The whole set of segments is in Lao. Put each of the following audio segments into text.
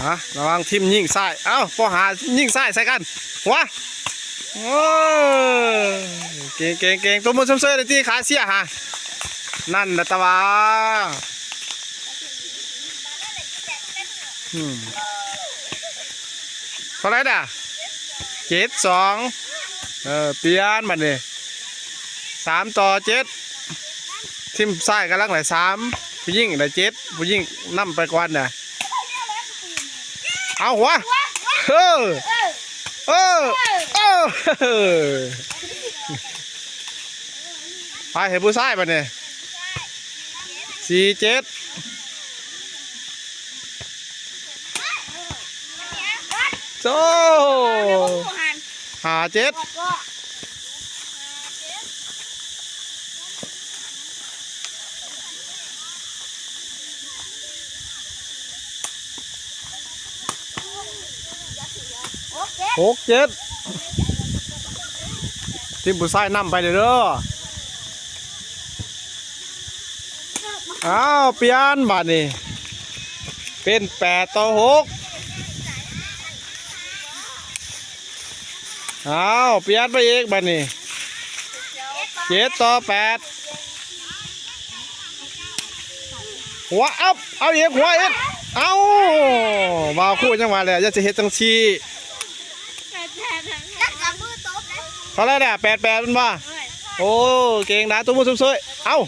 ຮະ ລະວັງທີມຍິງຊ້າຍ ເອົ້າ ປໍຫາຍິງຊ້າຍໃສ່ກັນ ຫົວ ໂອ້ຍ ເກັ່ງໆໆ ຕົບມືຊົມເຊີຍເລີຍຕິ ຂາເຊຍຫາ ນັ້ນລະຕະຫວາ ອືມ ເທົ່າໃດດາ ເຈັດສອງ ເອີ ປ່ຽນບັດນີ້ ສາມຕໍ່ເຈັດ ທີມຊາຍກຳລັງໄດ້ສາມ ຜູ້ຍິງໄດ້ເຈັດ ຜູ້ຍິງນຳໄປກ່ອນນະ ເອົາຫົວ ເອີ ເອີ ເອີ ໄປໃຫ້ຜູ້ຊາຍບັດນີ້ ສີ່ເຈັດ ໂອ້ ຫ້າເຈັດ ຫົກເຈັດ ທີມຜູ້ຊາຍນຳໄປເດີ ອ້າວ ປ່ຽນບາດນີ້ ເປັນແປດຕໍ່ຫົກ ອ້າວ ປ່ຽນໄປອີກບາດນີ້ ເຈັດຕໍ່ແປດ ຫົວອັບ ເອົາອີກ ຫົວອີກ ເອົ້າ ບ່າວຄູຍັງວ່າແຫຼະ ຢ່າຊິເຮັດຈັ່ງຊີ້ ເທົ່າໃດແຫຼະ ແປດແປດ ແມ່ນບໍ່? ໂອ້ ເກັ່ງນະ ຕົບມືຊົມເຊີຍ ເອົ້າ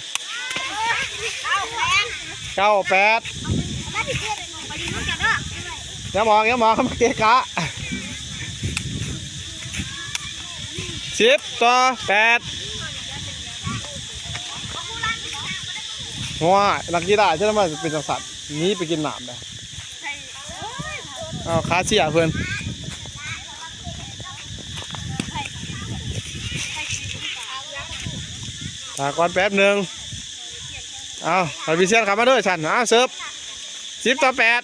ເກົ້າແປດ ຢ່າມອງ ຢ່າມອງ ມັນເກະກະ ສິບຕໍ່ແປດ ໂອ້ຍ ນັກກິລາຈັ່ງໃດມັນເປັນຈັ່ງຊັ້ນ ໜີໄປກິນນ້ຳແລ້ວ ເອົາ ຂາເຊຍເພິ່ນ ຖ້າກ່ອນແປັບໜຶ່ງ ເອົາ ໃຫ້ພິເສດເຂົ້າມາເດີຊັ້ນ ເອົາ ເສີບ ສິບຕໍ່ແປດ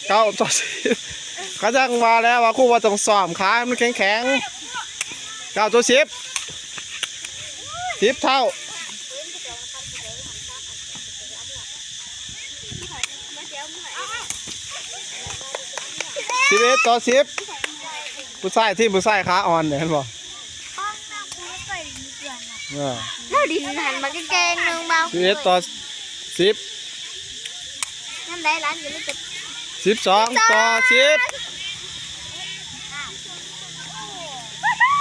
ເກົ້າຕໍ່ສິບ ກະຈັ່ງວ່າແລ້ວວ່າຄູວ່າຕ້ອງຊ້ອມຂາໃຫ້ມັນແຂງໆ ເກົ້າຕໍ່ສິບ ສິບເທົ່າ ສິບເອັດຕໍ່ສິບ ຜູ້ຊາຍ ທີມຜູ້ຊາຍຂາອ່ອນເດ້ ເຫັນບໍ່? ເອີ ລາວດິນຫັ້ນບັກແກງໜຶ່ງເບົາ ສິບເອັດຕໍ່ສິບ ຍາມໃດຫຼານກໍມີແຕ່ ສິບສອງຕໍ່ສິບ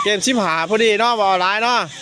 ເກມສິບຫ້າພໍດີເນາະ ບໍ່ເອົາຫຼາຍເນາະ.